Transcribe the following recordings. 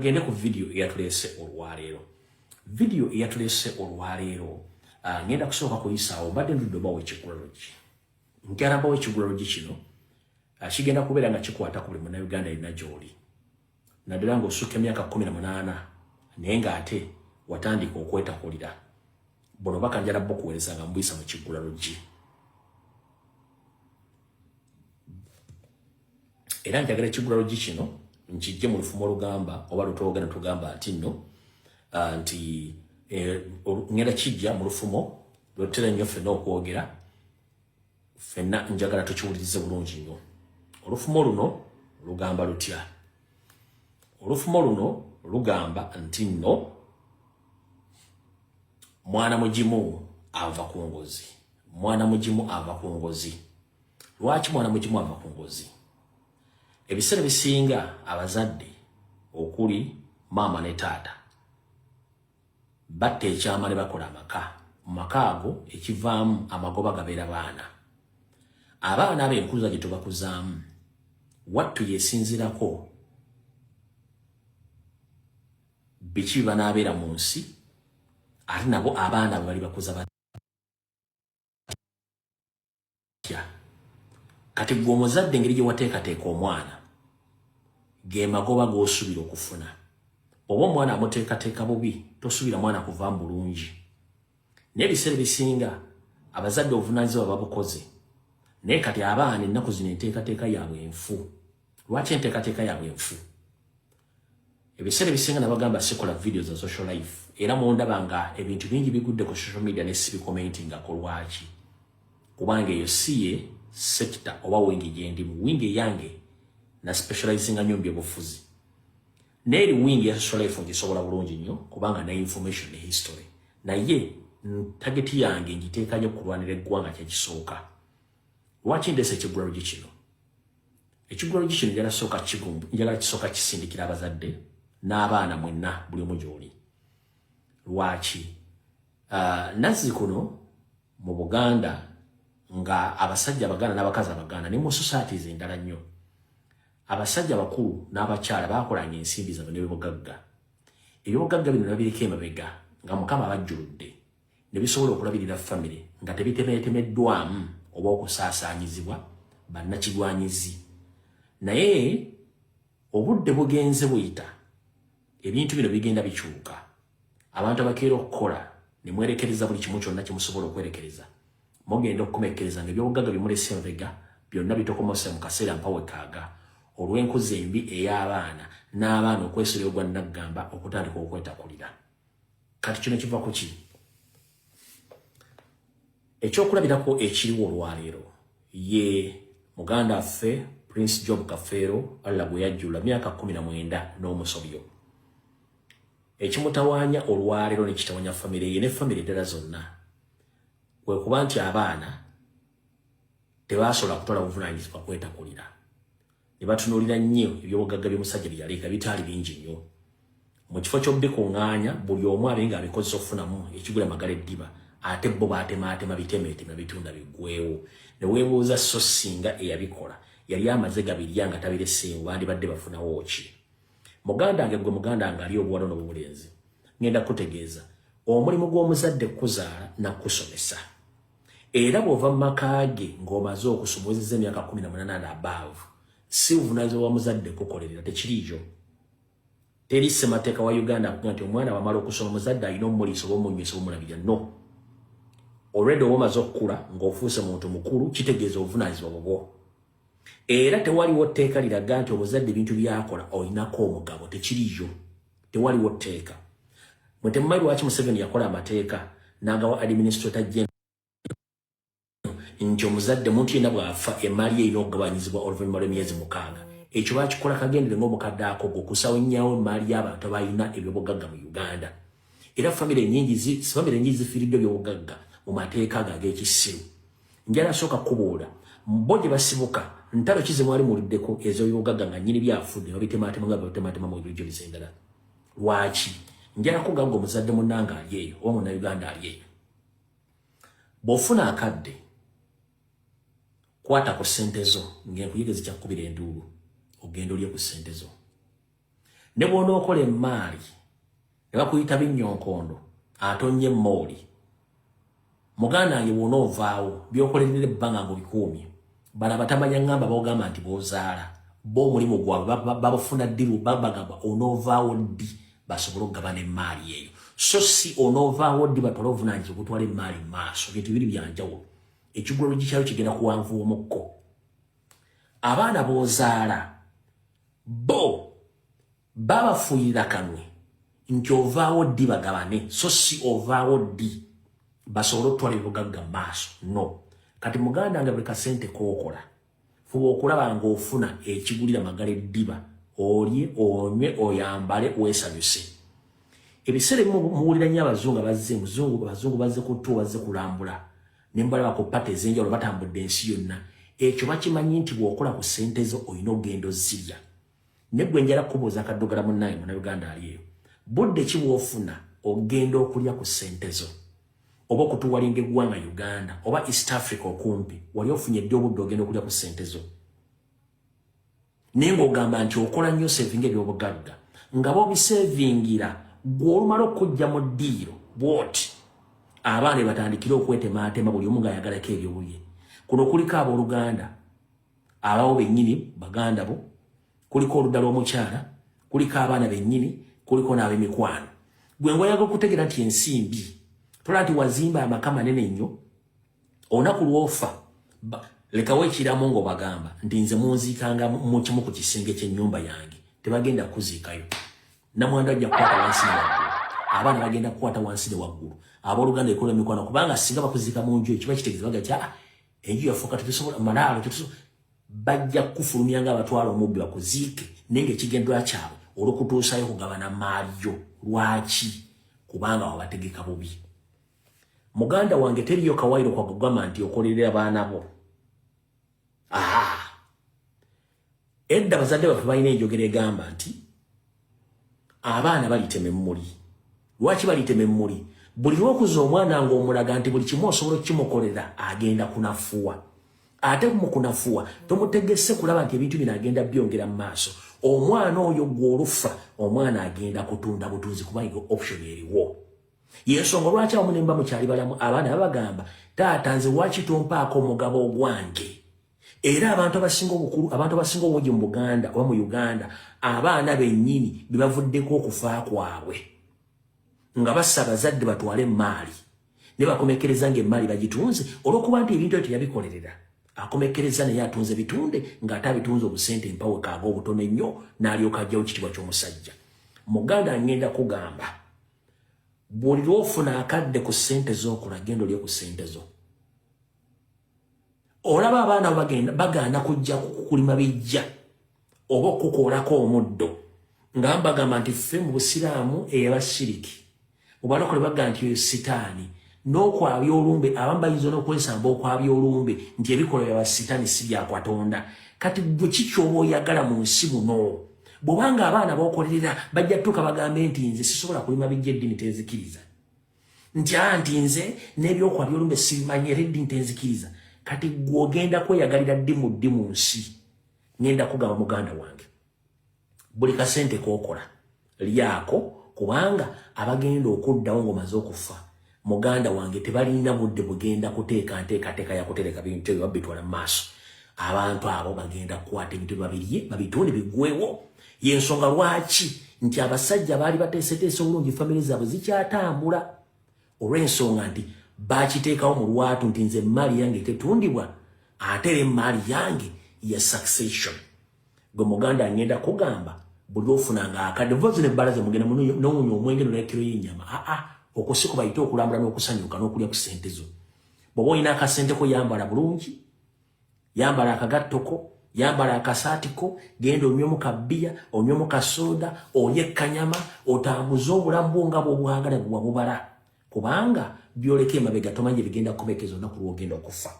Tugende ku vidiyo eyatuleese olwaleero. Vidiyo eyatuleese olwaleero, ngenda kusooka kuyisaawo, mbadde ndudde obawo ekigulalogi. Njala mbawo ekigulalogi kino, kigenda kubeera nga kikwata ku buli Munnayuganda yenna gy'oli, naddala ng'osukka emyaka 18 naye ng'ate watandika okwetakulira. Buno baka njala bukuweereza nga mbuyisa mu kiggulalogi. Era njagala ekigulalogi kino nkijje mu lufumo olugamba oba lutwogera tugamba nti nno, nti ngenda kijja mu lufumo lwetutera nnyo ffenna okwogera ffenna. Njagala tukiwulirize bulungi nnyo. Olufumo luno lugamba lutya? Olufumo luno lugamba nti nno mwana mugimu ava ku ngozi. Mwana mugimu ava ku ngozi. Lwaki mwana mugimu ava ku ngozi? Ebiseera bisinga abazadde okuli maama ne taata batta ekyama ne bakola amaka. Mu maka ago ekivaamu amagoba gabeera baana. Abaana abo enkuza gye tubakuzaamu wattu yesinzirako biki banaabeera mu nsi, ate nabo abaana bwe bali bakuza batya. Kati gwe omuzadde, engeri gye wateekateeka omwana ge magoba g'osuubira okufuna. Oba omwana amuteekateeka bubi, tosuubira mwana kuva mu bulungi. Naye ebiseera ebisinga abazadde obuvunaanyizibwa babukoze, naye kati abaana ennaku zino enteekateeka yaabwe enfu. Lwaki enteekateeka yaabwe enfu? Ebiseera ebisinga nabagamba sikola video za social life, era mundaba nga ebintu bingi bigudde ku social media ne sibicommentingako. Lwaki? Kubanga eyo si ye sector oba wing gyendimu. Wing eyange na specializinga nnyo mu byobufuzi, naye eri wing ya social life ngisobola bulungi nnyo kubanga na information ne history, naye target yange ngiteeka nnyo kulwanira eggwanga kyekisooka. Lwaki ndeese ekigulalogi kino? Ekigulalogi kino njagala sooka kigumbu, njagala kisooka kisindikira abazadde n'abaana mwenna buli omu gy'oli. Lwaki? Nazzi kuno mu Buganda nga abasajja Abaganda n'abakazi Abaganda ne mu societies endala nnyo, abasajja abakulu n'abakyala bakolanga ensimbi zaabwe n'ebyobugagga. Ebyobugagga bino nabireka emabega nga Mukama abajjuludde ne bisobola okulabirira famire nga tebitemeetemeddwamu oba okusaasaanyizibwa bannakigwanyizi. Naye obudde bugenze buyita, ebintu bino bigenda bikyuka. Abantu abakeera okukola ne mwerekereza buli kimu kyonna kyemusobola okwerekereza, mugenda okukomekkereza nga ebyobugagga bye mulese emabega byonna bitokomose mu kaseera mpawekaaga, olw'enkuza embi ey'abaana n'abaana okwesera ogwa naggamba okutandika okwetakulira. Kati kino kiva ku ki? Ekyokulabirako ekiriwo olwaleero ye muganda affe Prince Job Kafeero, Allah gwe yajjula myaka 19 n'omusobyo. Ekimutawaanya olwaleero ne kitawanya famire ye ne famire endala zonna kwe kuba nti abaana tebasobola kutwala buvunaanyizibwa kwetakulira, ne batunuulira nnyo ebyobugagga by'omusajja bye yaleka bitaali bingi nnyo. Mu kifo ky'obikuŋŋaanya buli omu abe ng'abikozesa okufunamu ekigula magala eddiba, ate bo baatemaatema bitemeetema bitunda biggweewo. Ne weebuuza, so singa eyabikola yali amaze gabirya nga tabireseewo, bandibadde bafunawo ki? Muganda wange, gwe muganda wange ali obuwala n'obulenzi, ngenda kukutegeeza omulimu gw'omuzadde kukuzaala nakusomesa. Era bw'ova mu maka ge ng'omaze okusoma, owezezza emyaka 18 and above, si buvunaanyizibwa bwa muzadde kukolerera, tekiriiyo. Teri ssemateeka wa Uganda akuga nti omwana bw'amala okusoma muzadde alina omuliisa oba omunywesa oba omulabirira. No, already oba omaze okukula ng'ofuuse muntu mukulu, kitegeeza obuvunaanyizibwa bubwo. Era tewaliwo tteeka liraga nti omuzadde ebintu byakola olinako omugabo, tekiriyo, tewaliwo tteeka. Mwe temumanyi lwaki Museveni yakola amateeka n'agawa administrator general nti omuzadde muntu yenna bw'afa emaali ye erina okugabanyizibwa oluvannyuma lw'emyezi 6. Ekyo bakikola kagendere ng'omukadde akogo okusawunyaawo emaali y'abantu abalina ebyobugagga mu Uganda. Era famire nyingi zifiiriddwa ebyobugagga mu mateeka ago ag'ekisiru. Njala sooka kubuula bo gye basibuka, ntalo ki ze mwali muwuliddeko ez'ebyobugagga nga nnyini byafudde babitemaatema nga babitemaatema mu regions endala? Lwaki? Njala kugagga omuzadde munnange ali eyo oba Munnayuganda ali eyo, bw'ofuna akadde kwata ku ssente zo ng'enkuyege zikyakukubira enduulu, ogenda olye ku ssente zo. Ne bw'onookola emmaali ne bakuyita binnyonkondo atonnye emmooli, muganda wange, bw'onoovaawo by'okolerera ebbanga ng'obikuumye, bano abatamanya ŋŋamba b'ogamba nti b'ozaala bo omulimu gwabwe babufuna ddi? Babagamba onoovaawo ddi basobole okugabana emmaali eyo, so si onoovaawo ddi batwale obuvunaanyizibwa obutwala emmaali mu maaso. Bintu biri byanjawulo. Ekigulolo kyayo kigenda kuwanvuwa omukko. Abaana b'ozaala bo babafuuyirira kanwe nti ovaawo ddi bagabane, so si ovaawo ddi basobole okutwala ebibugagga mu maaso. No kati muganda nga buli kasente kookola, fuba okulaba ng'ofuna ekigulira magala eddiba, olye, onywe, oyambale, weesanyuse. Ebiseera ebimu muwulira nnyo abazungu abazze, muzungu, abazungu bazze kutuwa, bazze kulambula, ne mbalaba ku party ez'enjawulo, batambudde ensi yonna. Ekyo bakimanyi nti bw'okola ku ssente zo olina okugenda ozirya. Ne gwe njala kubuuza, akaddugala munnaye Munnayuganda ali eyo, budde ki bw'ofuna ogenda okulya ku ssente zo oba okutuwalinga eggwanga Uganda oba East Africa okumpi? Wali ofunye ddi obudde ogenda okulya ku ssente zo? Naye ng'ogamba nti okola nnyo, savinga ebyobugagga, nga bobisevingira gwe olumala okujja mu ddiiro bwoti, abaana batandikire okwetemaatema, buli omu ng'ayagalako ebyobulye. Kuno kuliko abooluganda abawo bennyini, baganda bo, kuliko oludda lw'omukyala, kuliko abaana bennyini, kuliko n'ab'emikwano. Gwe ngoyaga okutegeera nti ensimbi tola nti wazimba amaka manene nnyo, olunaku lwofa lekawo ekiramu ng'obagamba nti nze munziikanga mu kimu ku kisenge ky'ennyumba yange. Tebagenda kuziikayo. Namwandu ajja kukwata wansi ne waggulu, abaana bagenda kukwata wansi ne waggulu, abooluganda ekola emikwano, kubanga singa bakuziika mu nju ekiba kitegeeza baga ti aa enju yafuuka tetusobola malaalo, tetusobola. Bajja kukufulumya nga abatwala omubbi bakuziike, naye ngaekigendwa kyabwe olwokutuusayo kugabana maaliyo. Lwaki? Kubanga wabategeka bubi. Muganda wange, teriyo kawairo kwakugamba nti okolerera baana bo. Aha, edda bazadde baffe balina enjogera egamba nti abaana balitema emmuli. Lwaki balitema emmuli? Buli lwokuza omwana ng'omulaga nti buli kimu osobola okukimukolera, agenda kunafuwa. Ate mu kunafuwa tomutegese kulaba nti ebintu bino agenda byongera mu maaso. Omwana oyo gw'olufa, omwana agenda kutunda butunzi, kubanga option eriwo. Yensonga lwaki awamu ne mba mukyali balamu, abaana babagamba, "Taata, nze waki tompaako omugabo ogwange?" Era abantu abasinga obukulu, abantu abasinga obungi mu Buganda oba mu Uganda, abaana bennyini be bavuddeko okufa kwabwe nga bassa abazadde batwale emaali, ne bakomekereza ng'emaali bagitunze olw'okuba nti ebintu ebyo teyabikolerera. Akomekereza naye atunze bitunde, ng'ate abitunze obusente empawe kaaga obutono ennyo, n'alyoka ajjawo ekitiibwa ky'omusajja. Muganda, ngenda kugamba, buli lwofuna akadde ku ssente z'okola, genda olye ku ssente zo. Olaba abaana bagenda bagaana kujja kulima bijja oba okukoolako omuddo, nga mbagamba nti ffe mu Busiraamu eyabashiriki, mu balokole bagamba nti oyo sitaani n'okwabya olumbe. Abamu bayinza n'okwesamba okwabya olumbe nti ebikolwa bya basitaani si byakwatonda. Kati gwe kikyoba oyagala mu nsi muno? Bw'obanga abaana b'okolerera bajja tuuka bagambe nti nze sisobola kulima bijja, eddiini tenzikiriza, nti a nti nze n'ebyokwabya olumbe sibimanyi, era eddiini tenzikiriza. Kati gwe ogenda kweyagalira ddi mu ddi mu nsi? Ngenda kugamba, muganda wange, buli kasente kookola lyako, kubanga abagenda okuddawo ng'omaze okufa, muganda wange, tebalina budde bugenda kuteeka nteekateeka ya kutereka bintu ebyo babitwala mu maaso. Abantu abo bagenda kukwata ebintu babirye, babitunde, biggwewo. Yensonga lwaki nti abasajja baali bateeseteese obulungi, famire zaabwe zikyatambula, olw'ensonga nti bakiteekawo mu lwatu nti nze emaali yange tetundibwa, ate era emaali yange ya succession. Gwe muganda, ngenda kugamba, buli ofunanga akadde, vuba zino ebbala zemugenda nowunya omwenge nolekero y'ennyama. Aa, okwo si kubayite okulambula n'okusanyuka n'okulya ku ssente zo. Bw'oba olina akasente ko, yambala bulungi, yambala akagattoko, yambala akasaatiko, genda onywemu kabbiya, onywemu kasooda, olye kanyama, otambuze obulamu bwo nga bwobwagala bwe bubala, kubanga byoleka emabega tomanyi bigenda kukomekeza olunaku lwogenda okufa.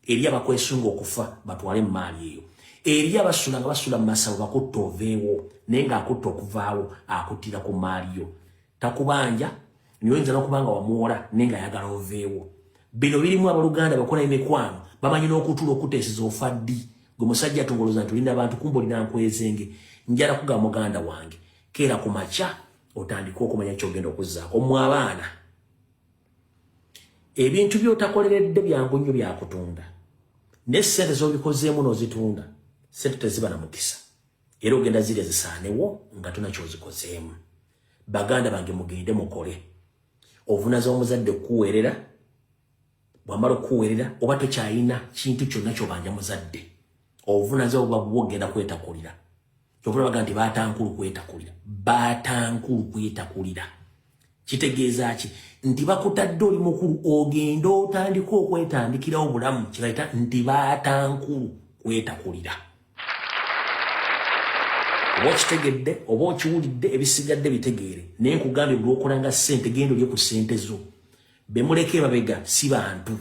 Eri abakwesunga okufa batwale emaali eyo. Eri abasula nga basula mu masabo bakutta oveewo, naye ng'akutta okuvaawo akuttira ku maali yo. Takubanja, niyoyinza n'okuba nga wamuwola, naye ng'ayagala oveewo. Bino birimu abaluganda bakola emikwano, bamanyi n'okutuula okuteeseza ofa ddi. Gwe musajja tungoloza nti olina abantu, kumba olina nkwezenge. Njala kugamba, muganda wange, Keera ku makya otandike okumanya kyogenda okuzzaako. Mmwe abaana, ebintu by'otakoleredde byangu nnyo byakutunda, naye ssente z'obikozeemu n'ozitunda, ssente teziba na mukisa, era ogenda zirya zisaanewo nga tona ky'ozikozeemu. Baganda bange, mugende mukole. Ovunaza omuzadde okukuweerera, bwamala okukuweerera oba tokyalina kintu kyonna kyobanja muzadde, obuvunaza obuba bwo ogenda kwetakulira. Kyova baga nti batankulu kwetakulira, batankulu kwetakulira kitegeeza ki? Nti bakutadde oli mukulu, ogende otandika okwetandikirawo obulamu, kibayita nti batankulu kwetakulira. Oba okitegedde oba okiwulidde, ebisigadde bitegeere. Naye nkugambye, buli okolanga ssente, genda olye ku ssente zo. Bemuleka emabega si bantu,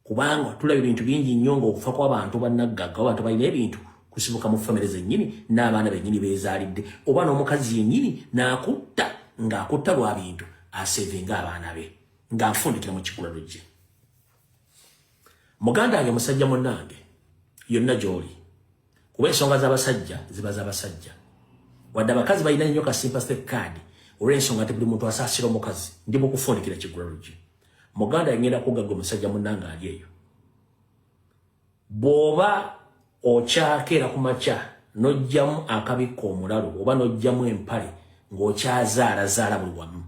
kubanga tulaba ebintu bingi nnyo ng'okufa kw'abantu bannaggagga, abantu balina ebintu, kusibuka mu famire zennyini n'abaana bennyini beezaalidde, oba n'omukazi yennyini n'akutta ng'akutta lwa bintu asevinga abaana be. Ng'afundikira mu kikula lujje, muganda wange, musajja munnange, yonna gy'oli, kuba ensonga z'abasajja ziba z'abasajja, wadde abakazi balina nnyo ka sympathy card olw'ensonga nti buli muntu asaasira omukazi. Ndi mu kufundikira kigula luggi. Muganda, ngenda kugagga omusajja munnange ali eyo, bw'oba okyakeera ku makya n'ojjamu akabikka omulalu oba n'ojjamu empale ng'okyazaalazaala buli wamu,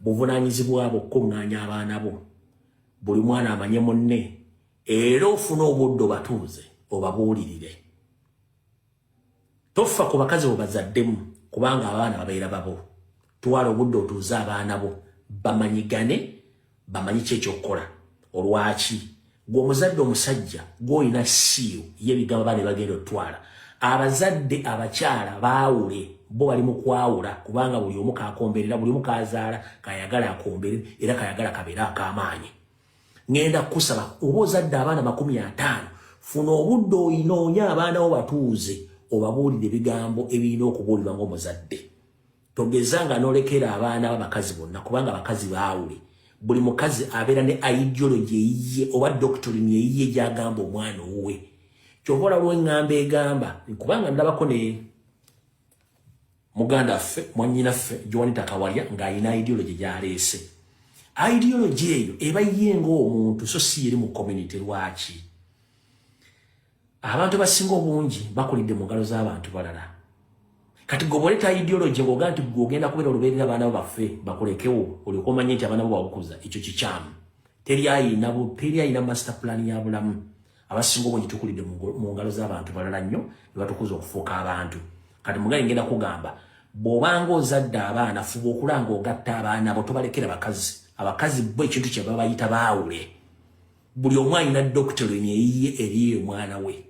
buvunaanyizibwa bwo okukuŋŋaanya abaana bo, buli mwana amanye munne, era ofune obudde obatuuze obabuulirire. Tofa ku bakazi bwebazaddemu, kubanga abaana babeera babo. Twala obudde otuuze abaana bo, bamanyigane, bamanyi ki ekyokukola. Olwaki gwe omuzadde omusajja gwolina siiyo yebigambo abaana bagenda otwala? Abazadde abakyala baawule, bo bali mu kwawula, kubanga buli omu kakomberera, buli omu kazaala kayagala akomberere era kayagala kabeere ak'amaanyi. Ŋŋenda kukusaba, oba ozadde abaana 50, funa obudde oyinoonye abaana bo, batuuze, obabuulire ebigambo ebirina okubuulirwa ng'omuzadde. Togeza nga n'olekera abaana b'abakazi bonna, kubanga abakazi baawule. Buli mukazi abeera ne ideology eyiye oba doctrine eyiye gy'agamba omwana owuwe. Kyova olaba eŋŋamba egamba, kubanga ndabako ne muganda ffe, mwannyinaffe Joanita Kawalya, ng'alina ideology gy'aleese. Ideology eyo eba ye ng'omuntu, so si eri mu community. Lwaki abantu basinga obungi bakulidde mu ngalo z'abantu balala? Kati gwe bwoleta ideology ng'ogaa nti gwe ogenda kubeera olubeerera, abaana bo baffe bakulekewo, olyoka omanye nti abaana bo babukuza, ekyo kikyamu. Teri ayina master plan ya bulamu. Abasinga obungi tukulidde mu ngalo z'abantu balala nnyo ne batukuza okufuuka abantu. Kati mugaye, ngenda kugamba, bw'obanga ozadde abaana, fuba okulanga ogatta abaana bo, tobalekera bakazi. Abakazi bo ekintu kye babayita baawule. Buli omu alina doctrine eyiye eri omwana we.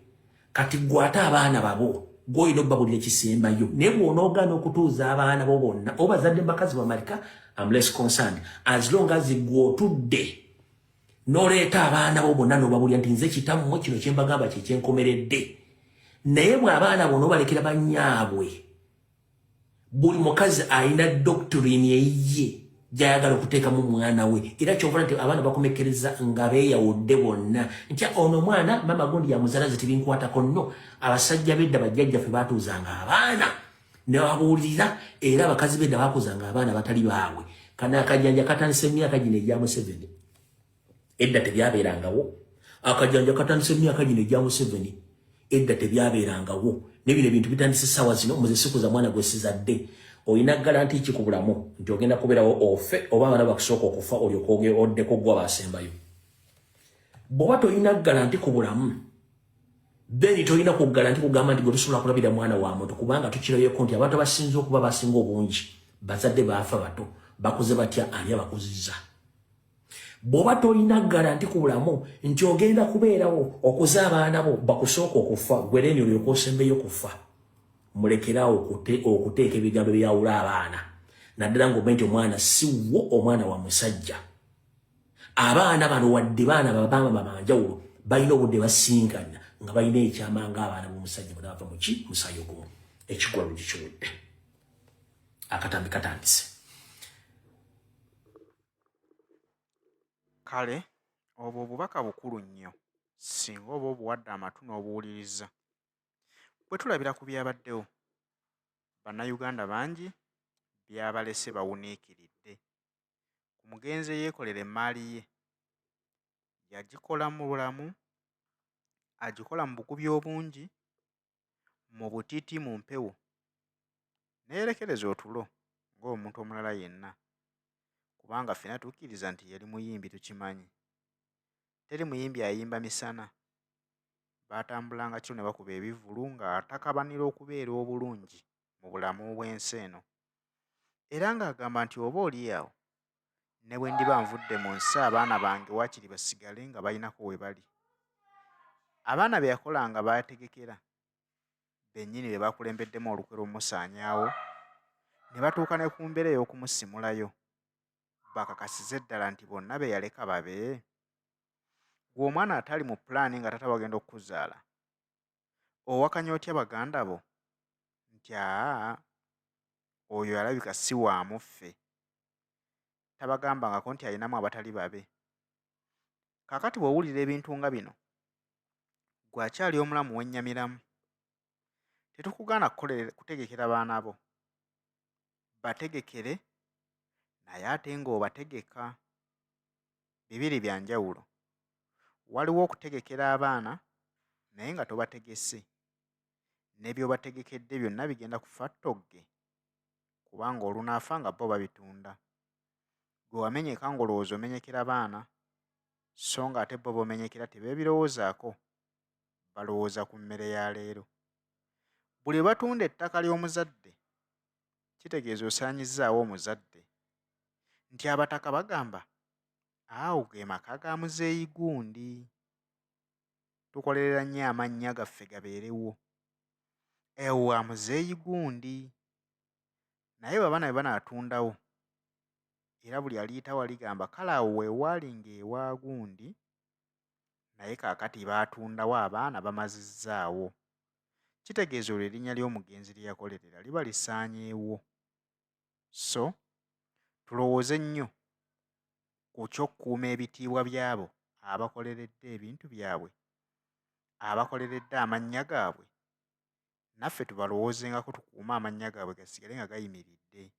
Kati gwe ate abaana babo gwolina obbabulira ekisembayo. Naye bw'onoogaana okutuuza abaana bo bonna, oba bazadde bakazi bamalika, am less concerned as long as gwe otudde n'oleeta abaana bo bonna n'obabulira nti nze kitammwe, kino kyembagamba kyekyenkomeredde. Naye bwe abaana bo n'obalekera bannyaabwe, buli mukazi alina doctrine eyiye gyayagala okuteekamu mwana we, era kyova nti abaana bakomekereza nga beeyawudde bonna nti ono omwana mama gundi yamuzaala, ze tibinkwatako. Nno abasajja bedda, bajjajjaffe batuuzanga abaana ne babuulirira, era abakazi bedda bakuzanga abaana batali baabwe. Kano akajanja katandise emyaka gino egya Museveni, edda tebyabeerangawo. Akajanja katandise emyaka gino egya Museveni, edda tebyabeerangawo. Nebino ebintu bitandise essaawa zino. Muze sikuza mwana gwe sizadde. Olina guarantee ki ku bulamu nti ogenda kubeerawo ofe, oba abaana bakusooka okufa olyoka oddeko gwa basembayo? Bw'oba tolina guarantee ku bulamu, then tolina ku guarantee kugamba nti gwe tusobola kulabira mwana wa muntu, kubanga tukirabyeko nti abantu abasinze okuba basinga obungi bazadde baafa bato. Bakuze batya? Ani abakuzizza? Bw'oba tolina guarantee ku bulamu nti ogenda kubeerawo okuza abaana bo bakusooka okufa, gwe then olyoka osembeyo kufa. Mulekerawo okuteeka ebigambo ebyawula abaana, naddala ng'omanyi nti omwana si wo, omwana wa musajja. Abaana bano, wadde baana babama babanjawulo, balina obudde basinkana nga balina ekyama ng'abaana b'omusajja bwe bava muki musaayi ogumu. Ekikolwa lugikiwudde, akatambi katandise. Kale obwo obubaka bukulu nnyo singa oba obuwadde amatu n'obuwuliriza. Bwe tulabira ku byabaddewo, Bannayuganda bangi byabalese bawuniikiridde ku mugenzi eyeekolera emmaali ye. Yagikola mu bulamu, agikola mu bugubi obungi, mu butiti mu mpewo ne yeerekereza otulo ng'omuntu omulala yenna kubanga ffenna tukkiriza nti yali muyimbi tukimanyi. Teri muyimbi ayimba misana. Baatambulanga kiro ne bakuba ebivvulu ng'atakabanira okubeera obulungi mu bulamu bw'ensi eno. Era ng'agamba nti oba oli awo ne bwe ndiba nvudde mu nsi abaana bange waakiri basigale nga balinako we bali. Abaana be yakolanga baategekera bennyini be bakulembeddemu olukwe lw'omusaanyaawo ne batuuka ne ku mbeera ey'okumusimulayo bakakasize ddala nti bonna be yaleka babe. Ggwe omwana atali mu pulaani nga taata wo agenda okukuzaala, owakanya otya baganda bo nti aa oyo alabika si wa mu ffe? Tabagambangako nti alinamu abatali babe. Kaakati bw'owulira ebintu nga bino, ggwe akyali omulamu wennyamiramu. Tetukugaana kutegekera baana bo. Bategekere naye ate ng'obategeka. Bibiri bya njawulo. Waliwo okutegekera abaana naye nga tobategese. Ne by'obategekedde byonna bigenda kufa ttogge kubanga olunaafa nga bo babitunda. Ggwe wamenyeka ng'olowooza omenyekera baana sso ng'ate bo b'omenyekera tebeebirowoozaako, balowooza ku mmere ya leero. Buli lwe batunda ettaka ly'omuzadde kitegeeza osaanyizzaawo omuzadde. Nti abataka bagamba awo ge maka ga muzeeyi gundi. Tukolerera nnyo amannya gaffe gabeerewo. Ewa muzeeyi gundi. Naye bwe abaana bwe banaatundawo era buli aliyitawo aligamba kale awo we waalinga ewa gundi naye kaakati baatundawo abaana bamazizzaawo. Kitegeeza olwo erinnya ly'omugenzi lye yakolerera liba lisaanyeewo. So tulowooze nnyo ku ky'okukuuma ebitiibwa by'abo abakoleredde ebintu byabwe, abakoleredde amannya gaabwe, naffe tubalowoozengako tukuume amannya gaabwe gasigale nga gayimiridde.